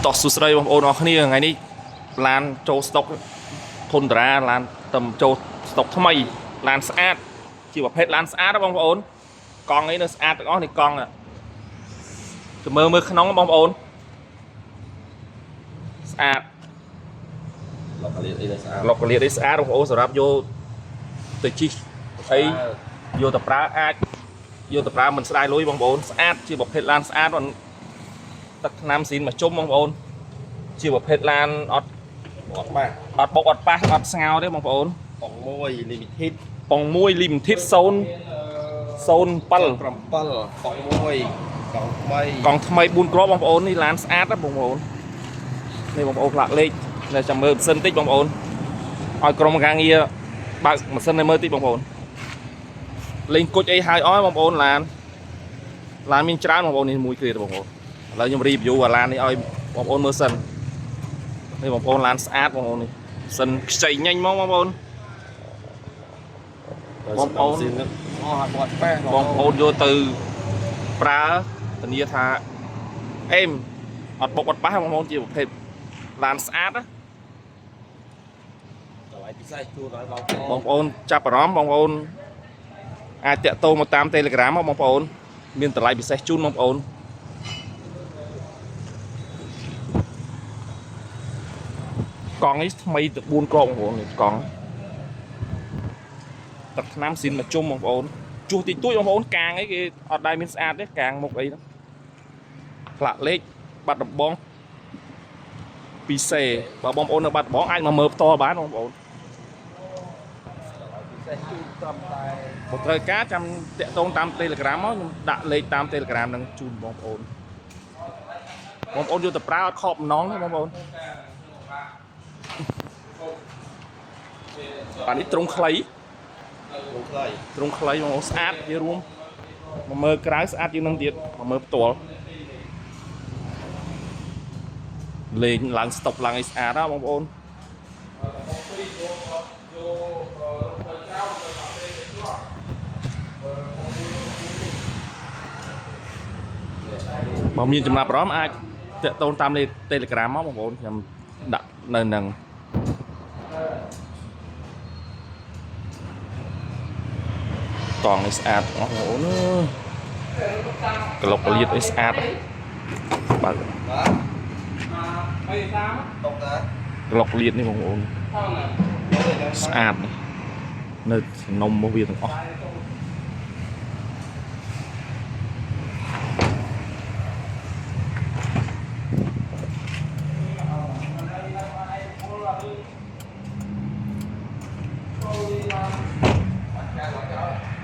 តោះសួស្តីបងប្អូនអរគ្នាថ្ងៃនេះឡានចូលស្តុកធុនតារាឡានតំចូលស្តុកថ្មីឡានស្អាតជាប្រភេទឡានស្អាតណាបងប្អូនកង់អីនៅស្អាតទាំងអស់នេះកង់ទៅមើលមើលក្នុងបងប្អូនស្អាត ឡុកលៀតអីដែលស្អាត ឡុកលៀតអីស្អាតបងប្អូនសម្រាប់យកទៅជិះអីយកទៅប្រើអាចយកទៅប្រើមិនស្ដាយលុយបងប្អូនស្អាតជាប្រភេទឡានស្អាតបងទឹកថ្នាំស៊ីនមកជុំបងប្អូនជាប្រភេទឡានអត់ អត់បាស អត់បុកអត់ប៉ះអត់ស្ងោទេបងប្អូន បងមួយ limited ប៉ុង1 limited 0 07 7បងមួយកង់ថ្មី កង់ថ្មី4គ្រាប់បងប្អូននេះឡានស្អាតណាបងប្អូននេះបងប្អូនផ្លាកលេខនៅចាំមើលម៉ាស៊ីនតិចបងប្អូនឲ្យក្រុមការងារបើកម៉ាស៊ីនឲ្យមើលតិចបងប្អូនលេងគុជអីហើយអស់បងប្អូនឡានឡានមានច្រើនបងប្អូននេះមួយគ្រាទេបងប្អូនឥឡូវខ្ញុំ review អាឡាននេះឲ្យបងប្អូនមើលសិននេះបងប្អូនឡានស្អាតបងប្អូននេះម៉ាស៊ីនខ្ចីញញហ្មងបងប្អូន បងប្អូន ស៊ីនអស់អត់ប៉ះ បងប្អូនយកទៅប្រើធានាថាអេមអត់បុកអត់ប៉ះបងប្អូនជាប្រភេទឡានស្អាតណា តម្លៃពិសេសជួនឲ្យបងប្អូន បងប្អូនចាប់អារម្មណ៍បងប្អូនអាចតាក់ទងមកតាម Telegram មកបងប្អូនមានតម្លៃពិសេសជូនបងប្អូនកង់នេះថ្មីទៅ4គ្រាប់បងប្អូននេះកង់ទឹកថ្នាំស៊ីនមកជុំបងប្អូនជួសតិចតួចបងប្អូនកាងអីគេអត់ដែលមានស្អាតទេកាងមុខអីហ្នឹងផ្លាកលេខបាត់ដំបងពិសេសបើបងប្អូននៅបាត់ដំបងអាចមកមើលផ្ទាល់បានបងប្អូន ពិសេសជូនត្រឹមតែ បើត្រូវការចាំតាក់ទងតាម Telegram មកខ្ញុំដាក់លេខតាម Telegram ហ្នឹងជូនបងប្អូនបងប្អូនយកទៅប្រើអត់ខកបំណងទេបងប្អូនបាទនេះត្រង់ខ្លី ក្នុងខ្លី ទ្រង់ខ្លីបងប្អូនស្អាតវារួមមកមើលក្រៅស្អាតជាងនឹងទៀតមកមើលផ្ទាល់លេងឡើងស្តុបឡើងឲ្យស្អាតណាបងប្អូនបើមានចំណាប់អារម្មណ៍អាចតាក់ទងតាមលេខ Telegram មកបងប្អូនខ្ញុំដាក់នៅនឹងតង់នេះស្អាតបងប្អូនអើយក្លុកលៀតអីស្អាតណាស់បើក បាទតុកតា ក្លុកលៀតនេះបងប្អូនស្អាតនេះនៅសំណុំរបស់វាទាំងអស់